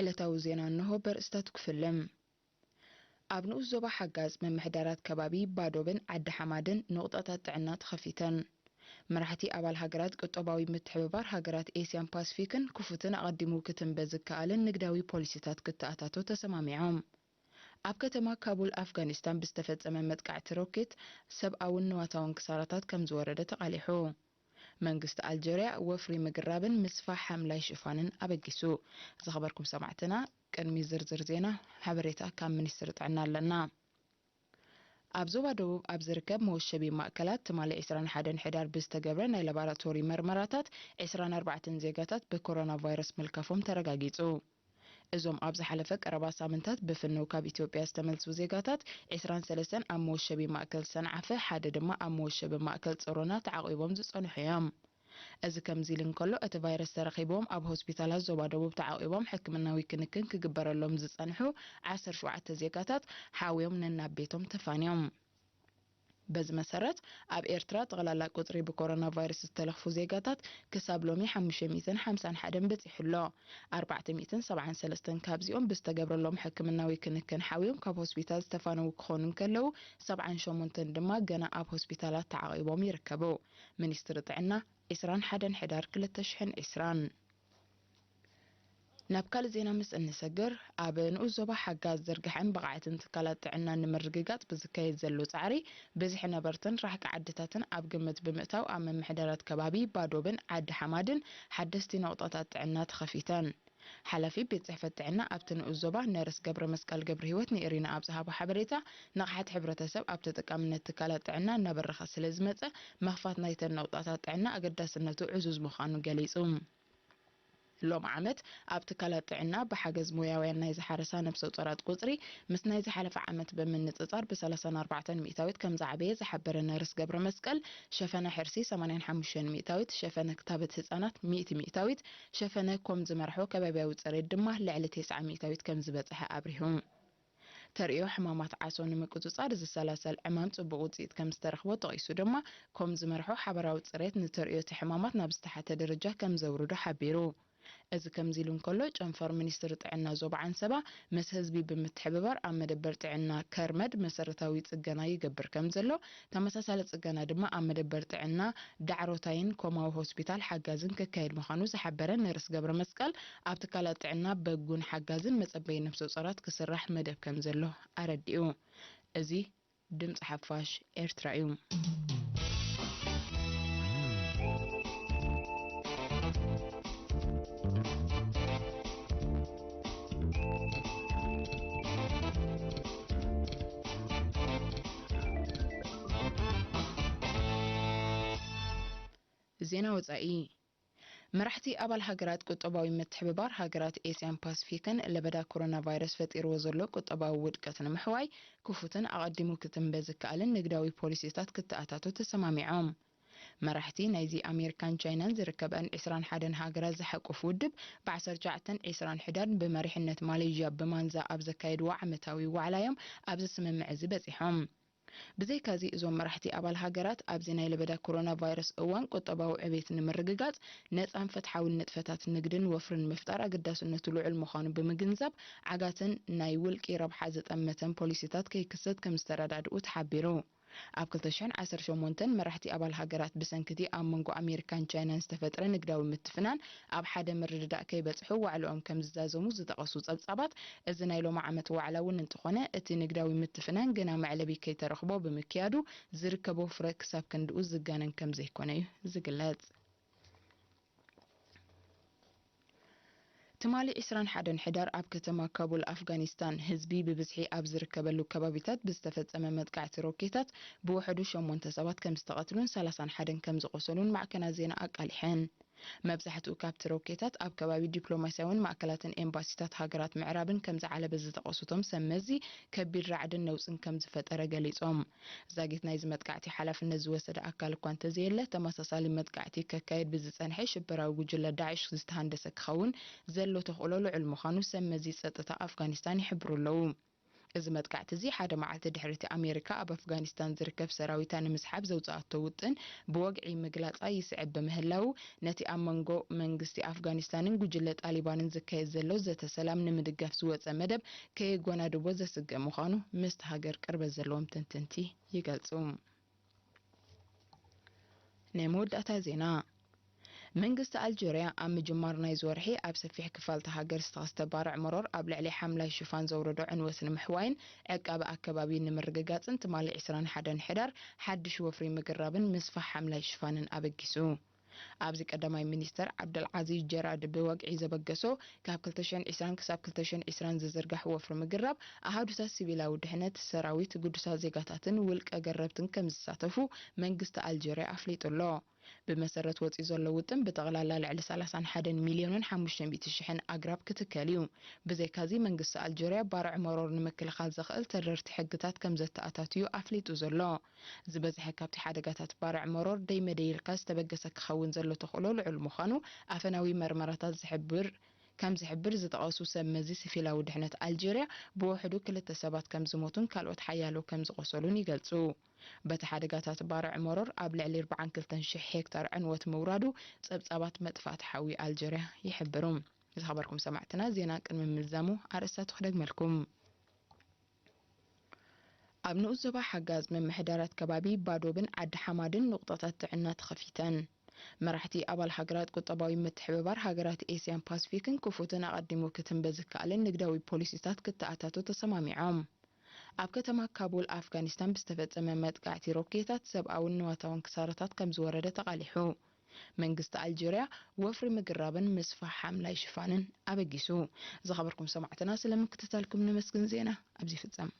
ዕለታዊ ዜና እንሆ በርእስታቱ ክፍልም። ኣብ ንኡስ ዞባ ሓጋዝ ምምሕዳራት ከባቢ ባዶብን ዓዲ ሓማድን ንቑጣታት ጥዕና ተኸፊተን። መራሕቲ ኣባል ሃገራት ቁጠባዊ ምትሕብባር ሃገራት ኤስያን ፓስፊክን ክፉትን ኣቐዲሙ ክትንበ ዝከኣልን ንግዳዊ ፖሊሲታት ክተኣታቶ ተሰማሚዖም። ኣብ ከተማ ካቡል ኣፍጋኒስታን ብዝተፈጸመ መጥቃዕቲ ሮኬት ሰብኣውን ንዋታውን ክሳራታት ከም ዝወረደ ተቓሊሑ። መንግስቲ ኣልጀርያ ወፍሪ ምግራብን ምስፋሕ ሓምላይ ሽፋንን ኣበጊሱ። ዝኸበርኩም ሰማዕትና፣ ቅድሚ ዝርዝር ዜና፣ ሓበሬታ ካብ ሚኒስትሪ ጥዕና ኣለና። ኣብ ዞባ ደቡብ ኣብ ዝርከብ መወሸቢ ማእከላት ትማሊ ዕስራን ሓደን ሕዳር ብዝተገብረ ናይ ላቦራቶሪ መርመራታት ዕስራን ኣርባዕተን ዜጋታት ብኮሮና ቫይረስ ምልካፎም ተረጋጊጹ። እዞም ኣብ ዝሓለፈ ቀረባ ሳምንታት ብፍነው ካብ ኢትዮጵያ ዝተመልሱ ዜጋታት ዕስራን ሰለስተን ኣብ መወሸቢ ማእከል ሰንዓፈ፣ ሓደ ድማ ኣብ መወሸቢ ማእከል ጸሮና ተዓቒቦም ዝጸንሑ እዮም። እዚ ከምዚ ኢሉ እንከሎ፣ እቲ ቫይረስ ተረኺብዎም ኣብ ሆስፒታላት ዞባ ደቡብ ተዓቒቦም ሕክምናዊ ክንክን ክግበረሎም ዝጸንሑ ዓሰርተ ሸውዓተ ዜጋታት ሓውዮም ነናብ ቤቶም ተፋንዮም። በዚ መሰረት፣ ኣብ ኤርትራ ጠቕላላ ቁጽሪ ብኮሮና ቫይረስ ዝተለኽፉ ዜጋታት ክሳብ ሎሚ ሓሙሽተ ሚእትን ሓምሳን ሓደን በጺሑ ኣሎ። ኣርባዕተ ሚእትን ሰብዓን ሰለስተን ካብዚኦም ብዝተገብረሎም ሕክምናዊ ክንክን ሓውዮም ካብ ሆስፒታል ዝተፋነዉ ክኾኑ እንከለዉ፣ ሰብዓን ሸሞንተን ድማ ገና ኣብ ሆስፒታላት ተዓቒቦም ይርከቡ። ሚኒስትሪ ጥዕና፣ ዕስራን ሓደን ሕዳር ክልተ ሽሕን ዕስራን። ናብ ካልእ ዜና ምስ እንሰግር፣ ኣብ ንኡስ ዞባ ሓጋዝ ዝርግሐን ብቕዓትን ትካላት ጥዕና ንምርግጋጽ ብዝካየድ ዘሎ ጻዕሪ፣ ብዝሒ ነበርትን ራሕቂ ዓድታትን ኣብ ግምት ብምእታው፣ ኣብ ምምሕዳራት ከባቢ ባዶብን ዓዲ ሓማድን ሓደስቲ ነቑጣታት ጥዕና ተኸፊተን። ሓላፊ ቤት ጽሕፈት ጥዕና ኣብቲ ንኡስ ዞባ ነርስ ገብረ መስቀል ገብረ ህይወት ንኤሪና ኣብ ዝሃቦ ሓበሬታ፣ ንቕሓት ሕብረተሰብ ኣብ ተጠቃምነት ትካላት ጥዕና እናበረኸ ስለ ዝመጸ፣ ምኽፋት ናይተን ነቑጣታት ጥዕና ኣገዳስነቱ ዕዙዝ ምዃኑ ገሊጹ። ሎም ዓመት ኣብ ትካላት ጥዕና ብሓገዝ ሞያውያን ናይ ዝሓረሳ ነብሰ ጡራት ቁጽሪ ምስ ናይ ዝሓለፈ ዓመት ብምንጽጻር ብ ሰላሳን ኣርባዕተን ሚእታዊት ከም ዝዓበየ ዝሓበረ ነርስ ገብረ መስቀል፣ ሸፈነ ሕርሲ ሰማንያን ሓሙሽተን ሚእታዊት፣ ሸፈነ ክታበት ህጻናት ሚእቲ ሚእታዊት፣ ሸፈነ ኮም ዝመርሖ ከባቢያዊ ጽሬት ድማ ልዕሊ ተስዓ ሚእታዊት ከም ዝበጽሐ ኣብሪሁ። ተርእዮ ሕማማት ዓሶ ንምቁጽጻር ዝሰላሰል ዕማም ጽቡቕ ውጽኢት ከም ዝተረኽቦ ጠቒሱ ድማ፣ ኮም ዝመርሖ ሓበራዊ ጽሬት ንተርእዮ እቲ ሕማማት ናብ ዝተሓተ ደረጃ ከም ዘውርዶ ሓቢሩ። እዚ ከምዚ ኢሉ እንከሎ፣ ጨንፈር ሚኒስትሪ ጥዕና ዞባ ዓንሰባ ምስ ህዝቢ ብምትሕብባር ኣብ መደበር ጥዕና ከርመድ መሰረታዊ ጽገና ይገብር ከም ዘሎ፣ ተመሳሳሊ ጽገና ድማ ኣብ መደበር ጥዕና ዳዕሮታይን ኮማዊ ሆስፒታል ሓጋዝን ክካየድ ምዃኑ ዝሓበረ ነርስ ገብረ መስቀል፣ ኣብ ትካላት ጥዕና በጉን ሓጋዝን መጸበዪ ነፍሰ ጾራት ክስራሕ መደብ ከም ዘሎ ኣረዲኡ። እዚ ድምጺ ሓፋሽ ኤርትራ እዩ። ዜና ወጻኢ። መራሕቲ ኣባል ሃገራት ቁጠባዊ ምትሕብባር ሃገራት ኤስያን ፓስፊክን ለበዳ ኮሮና ቫይረስ ፈጢርዎ ዘሎ ቁጠባዊ ውድቀት ንምሕዋይ ክፉትን ኣቐዲሙ ክትንበ ዝከኣልን ንግዳዊ ፖሊሲታት ክተኣታቶ ተሰማሚዖም። መራሕቲ ናይዚ ኣሜሪካን ቻይናን ዝርከበን ዕስራን ሓደን ሃገራት ዝሓቁፍ ውድብ ብ ዓሰርተ ትሽዓተን ዕስራን ሕዳር ብመሪሕነት ማሌዥያ ብማንዛ ኣብ ዘካየድዎ ዓመታዊ ዋዕላ እዮም ኣብዚ ስምምዕ እዚ በጺሖም። ብዘይካዚ እዞም መራሕቲ ኣባል ሃገራት ኣብዚ ናይ ለበዳ ኮሮና ቫይረስ እዋን ቁጠባዊ ዕቤት ንምርግጋጽ ነጻን ፍትሓውን ንጥፈታት ንግድን ወፍርን ምፍጣር ኣገዳስነቱ ልዑል ምዃኑ ብምግንዛብ ዓጋትን ናይ ውልቂ ረብሓ ዝጠመተን ፖሊሲታት ከይክሰት ከም ዝተረዳድኡ ተሓቢሩ። ኣብ ክልተ ሽሕን ዓሰርተ ሸሞንተን መራሕቲ ኣባል ሃገራት ብሰንኪ እቲ ኣብ መንጎ ኣሜሪካን ቻይናን ዝተፈጥረ ንግዳዊ ምትፍናን ኣብ ሓደ ምርድዳእ ከይበጽሑ ዋዕልኦም ከም ዝዛዘሙ ዝጠቐሱ ጸብጻባት፣ እዚ ናይ ሎሚ ዓመት ዋዕላ እውን እንተኾነ እቲ ንግዳዊ ምትፍናን ገና መዕለቢ ከይተረኽቦ ብምክያዱ ዝርከቦ ፍረ ክሳብ ክንድኡ ዝጋነን ከም ዘይኮነ እዩ ዝግለጽ። ትማሊ ዕስራን ሓደን ሕዳር ኣብ ከተማ ካቡል ኣፍጋኒስታን ህዝቢ ብብዝሒ ኣብ ዝርከበሉ ከባቢታት ብዝተፈጸመ መጥቃዕቲ ሮኬታት ብውሕዱ ሸሞንተ ሰባት ከም ዝተቐትሉን ሰላሳን ሓደን ከም ዝቖሰሉን ማዕከናት ዜና ኣቃሊሐን። መብዛሕትኡ ካብቲ ሮኬታት ኣብ ከባቢ ዲፕሎማስያውን ማእከላትን ኤምባሲታት ሃገራት ምዕራብን ከም ዝዓለበ ዝጠቐሱ እቶም ሰብ መዚ፣ ከቢድ ራዕድን ነውጽን ከም ዝፈጠረ ገሊጾም። ዛጊት ናይዚ መጥቃዕቲ ሓላፍነት ዝወሰደ ኣካል እኳ እንተዘየለ፣ ተመሳሳሊ መጥቃዕቲ ከካይድ ብዝጸንሐ ሽበራዊ ጉጅለ ዳዕሽ ዝተሃንደሰ ክኸውን ዘሎ ተኽእሎ ልዑል ምዃኑ ሰብ መዚ ጸጥታ ኣፍጋኒስታን ይሕብሩ ኣለዉ። እዚ መጥቃዕቲ እዚ ሓደ መዓልቲ ድሕሪ እቲ ኣሜሪካ ኣብ ኣፍጋኒስታን ዝርከብ ሰራዊታ ንምስሓብ ዘውፅኣቶ ውጥን ብወግዒ ምግላፃ ይስዕብ ብምህላው፣ ነቲ ኣብ መንጎ መንግስቲ ኣፍጋኒስታንን ጉጅለ ጣሊባንን ዝካየድ ዘሎ ዘተ ሰላም ንምድጋፍ ዝወፀ መደብ ከየጓናድቦ ዘስግእ ምዃኑ ምስቲ ሃገር ቅርበት ዘለዎም ተንተንቲ ይገልፁ። ናይ መወዳእታ ዜና። መንግስቲ ኣልጀርያ ኣብ ምጅማር ናይዚ ወርሒ ኣብ ሰፊሕ ክፋል እታ ሃገር ዝተኸስተ ባርዕ መሮር ኣብ ልዕሊ ሓምላይ ሽፋን ዘውረዶ ዕንወት ንምሕዋይን ዕቃበ ኣከባቢ ንምርግጋጽን ትማሊ ዕስራን ሓደን ሕዳር ሓድሽ ወፍሪ ምግራብን ምስፋሕ ሓምላይ ሽፋንን ኣበጊሱ። ኣብዚ ቀዳማይ ሚኒስተር ዓብደልዓዚዝ ጀራድ ብወግዒ ዘበገሶ ካብ ክልተ ሽሕን ዕስራን ክሳብ ክልተ ሽሕን ዕስራን ዝዝርጋሕ ወፍሪ ምግራብ ኣሃዱታት ሲቪላዊ ድሕነት፣ ሰራዊት፣ ግዱሳት ዜጋታትን ውልቀ ገረብትን ከም ዝሳተፉ መንግስቲ ኣልጀርያ ኣፍሊጡ ኣሎ። ብመሰረት ወጺኡ ዘሎ ውጥን ብጠቕላላ ልዕሊ ሰላሳን ሓደን ሚልዮንን ሓሙሽተ ሚእቲ ሽሕን ኣግራብ ክትከል እዩ። ብዘይካዚ መንግስቲ ኣልጀርያ ባርዕ መሮር ንምክልኻል ዘኽእል ተረርቲ ሕግታት ከም ዘተኣታትዩ ኣፍሊጡ ዘሎ። ዝበዝሐ ካብቲ ሓደጋታት ባርዕ መሮር ደይ መደይ ኢልካ ዝተበገሰ ክኸውን ዘሎ ተኽእሎ ልዑል ምዃኑ ኣፈናዊ መርመራታት ዝሕብር ከም ዝሕብር ዝጠቐሱ ሰብ መዚ ሲቪላዊ ድሕነት ኣልጀርያ ብውሕዱ ክልተ ሰባት ከም ዝሞቱን ካልኦት ሓያሎ ከም ዝቖሰሉን ይገልጹ። በቲ ሓደጋታት ባርዕ መሮር ኣብ ልዕሊ ኣርባዓን ክልተን ሽሕ ሄክታር ዕንወት ምውራዱ ጸብጻባት መጥፋእቲ ሓዊ ኣልጀርያ ይሕብሩ። ዝኸበርኩም ሰማዕትና ዜና ቅድሚ ምልዛሙ ኣርእስታቱ ክደግመልኩም። ኣብ ንኡስ ዞባ ሓጋዝ ምምሕዳራት ከባቢ ባዶብን ዓዲ ሓማድን ንቑጣታት ጥዕና ተኸፊተን። መራሕቲ ኣባል ሃገራት ቁጠባዊ ምትሕብባር ሃገራት ኤስያን ፓስፊክን ክፉትን ኣቐዲሙ ክትንበ ዝከኣልን ንግዳዊ ፖሊሲታት ክተኣታቶ ተሰማሚዖም። ኣብ ከተማ ካቡል ኣፍጋኒስታን ብዝተፈጸመ መጥቃዕቲ ሮኬታት ሰብኣውን ንዋታውን ክሳራታት ከም ዝወረደ ተቓሊሑ። መንግስቲ ኣልጀርያ ወፍሪ ምግራብን ምስፋሕ ሓምላይ ሽፋንን ኣበጊሱ። ዝኸበርኩም ሰማዕትና ስለምክትታልኩም ነመስግን። ዜና ኣብዚ ይፍጸም።